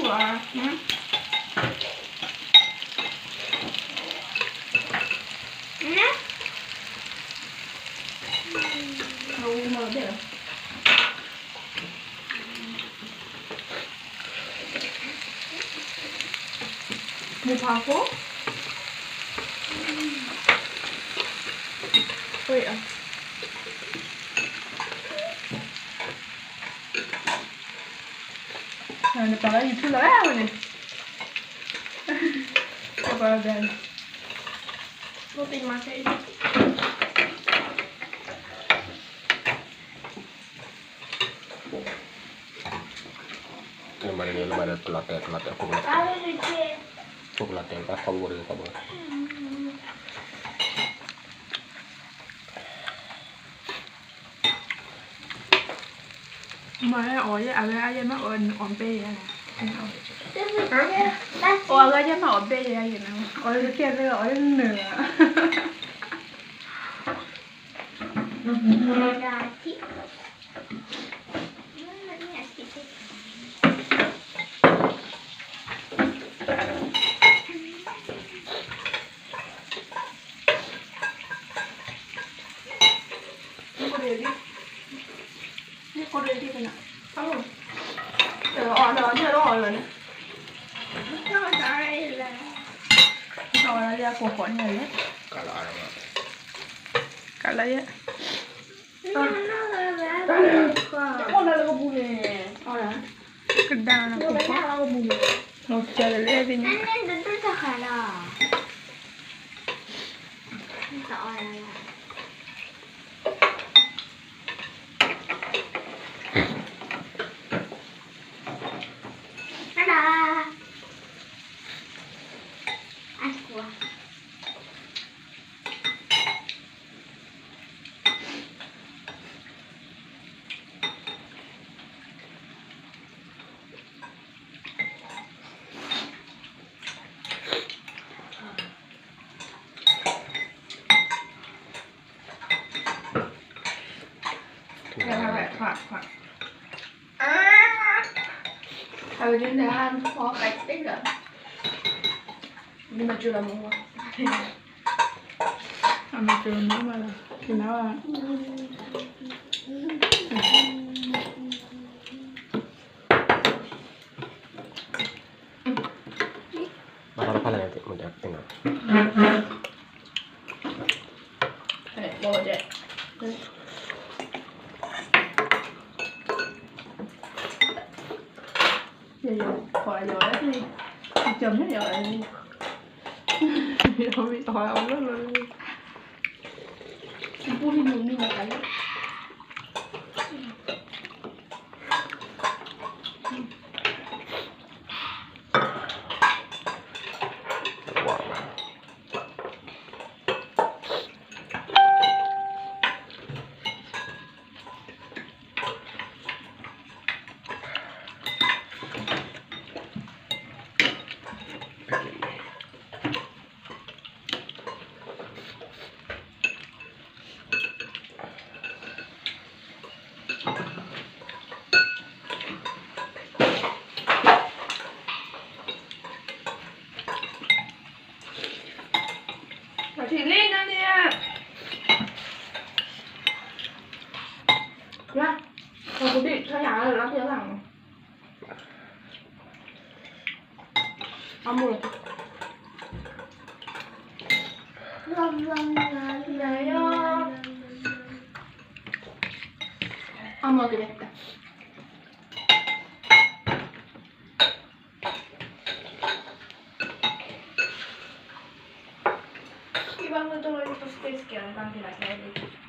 အဝဲ အဝဲမၤဘဲၣ်လီၤ. မုၢ်ဖးဖိ အၢ နပာ်လၢ YouTube လီၤဝဲန့ၣ်, နပာ်လၢ ဘဲန့ၣ် မၤန့ၣ် လၢမၤဒီး ကလီၤတဲာ် ကလီၤတဲာ် ဖိကလီၤတဲာ် ဖိကလီၤတဲာ် ဘၣ်ခီဘိတဂ့ၤခီဘိ မၤအီၣ်ယဲ အဝဲအါယဲမ့ၢ်အီၣ် အီၣ်ဘဲယဲ, အီၣ်အဂၤယဲမ့ၢ်အီၣ်ဘဲယဲယဲန့ၣ်, အီၣ်လၢကဲသ့ အီၣ်လၢနၢၤ ကလၢယဲ ကဒါနၤ ကဒါလၢသ့ၣ်ညါ ဘၣ်ဖးလၢ်ဖးလၢ်န့ၣ် မ့ၢ်တသ့ၣ်ညါ ပူၤလံမုၢ်မံၤလီၤကါလံ ထံၣ်လံနၤန့ၣ်, ယၤ, ပှၤကူဒံၣ်ထီယၤလၢလီၤတၢ်လၢ်န့ၣ်, အမိၢ်, အမိၢ်ကလဲၤ Iba mo to lo space kaya tangki lagi.